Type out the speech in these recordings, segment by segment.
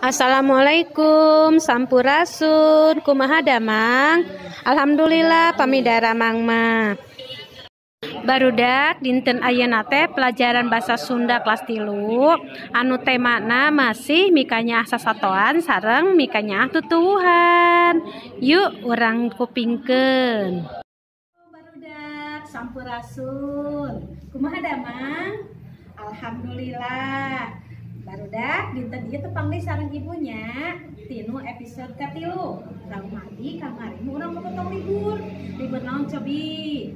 Assalamualaikum, sampurasun, kumaha damang? Alhamdulillah pami daramang mah. Barudak, dinten ayeuna teh pelajaran bahasa Sunda kelas 3 anu temana masih mikanyaah sasatoan sareng mikanyaah tutuwuhan. Yuk, urang kupingkeun. Barudak, sampurasun. Kumaha damang? Alhamdulillah. Barudak, dinten ieu tepang deui sareng Ibu nya tina episode katilu. Kamari kamari urang potong libur. Libur naon cobi?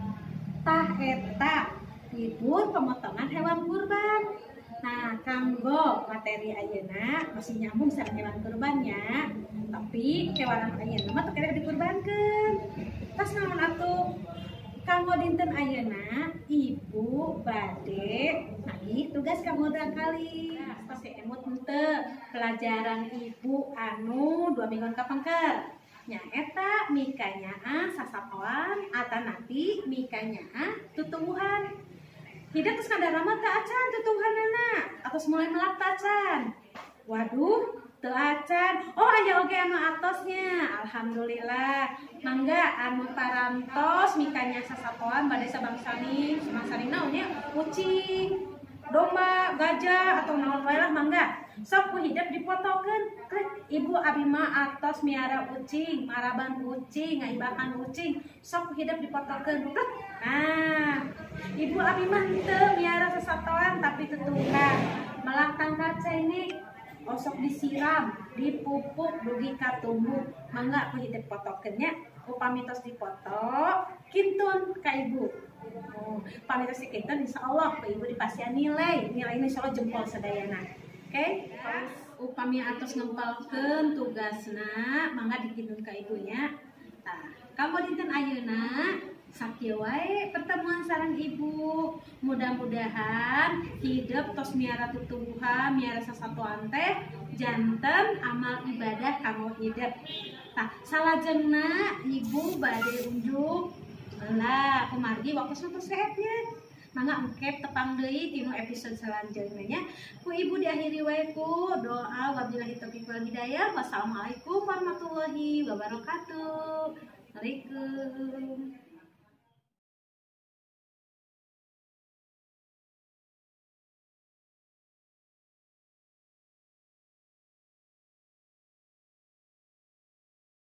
Tah eta, libur pemotongan hewan kurban. Nah, kanggo materi ayeuna masih nyambung sareng hewan kurbannya, tapi hewan anu ayeuna mah teu keneh dikurbankeun. Tas naon atuh? Kanggo dinten ayeuna Ibu bade nagih tugas ka murangkalih. Pasti emut henteu pelajaran Ibu anu 2 mingguan kapengker? Nyaeta mikanyaah sasatoan atanapi mikanyaah tutuwuhan. Hidep tos ngadarama teu acan tutuwuhanana? Atos mulai melak teu acan? Waduh, teu acan. Oh, aya oge anu atosnya. Alhamdulillah. Mangga anu parantos mikanyaah sasatoan bade sabangsaning, sabangsaning naon nya? Kucing, domba, gajah, atau naon wae lah, mangga. Sok ku hidep dipotokeun. "Ibu, abi mah atos miara ucing, maraban ucing, ngaibakan ucing." Sok ku hidep dipotokeun. Nah, "Ibu, abi mah henteu miara sasatoan tapi tutuwuhan. Melak tangkal cengek, osok disiram, dipupuk dugi ka tumbuh." Mangga ku hidep potokeun nya. Upami tos dipoto, kintun ka Ibu. Oh, pami tos dikintun, insyaallah ku Ibu dipasihan nilai. Nilai insyaallah jempol sadayana. Oke? Okay? Upami atos ngempalkeun tugasna, mangga dikintun ka Ibu nya. Tah, kanggo dinten ayeuna sakieu wae pertemuan sareng Ibu. Mudah-mudahan hidep tos miara tutuwuhan, miara sasatoan teh janten amal ibadah kanggo hidep. Tah, salajengna Ibu bade unjuk lah kumargi waktosna tos seep nya. Mangga engke tepang deui tina episode selanjutnya nya. Ku Ibu diakhiri wae ku doa, wabillahi taufiq wal hidayah. Wassalamualaikum warahmatullahi wabarakatuh. Assalamualaikum.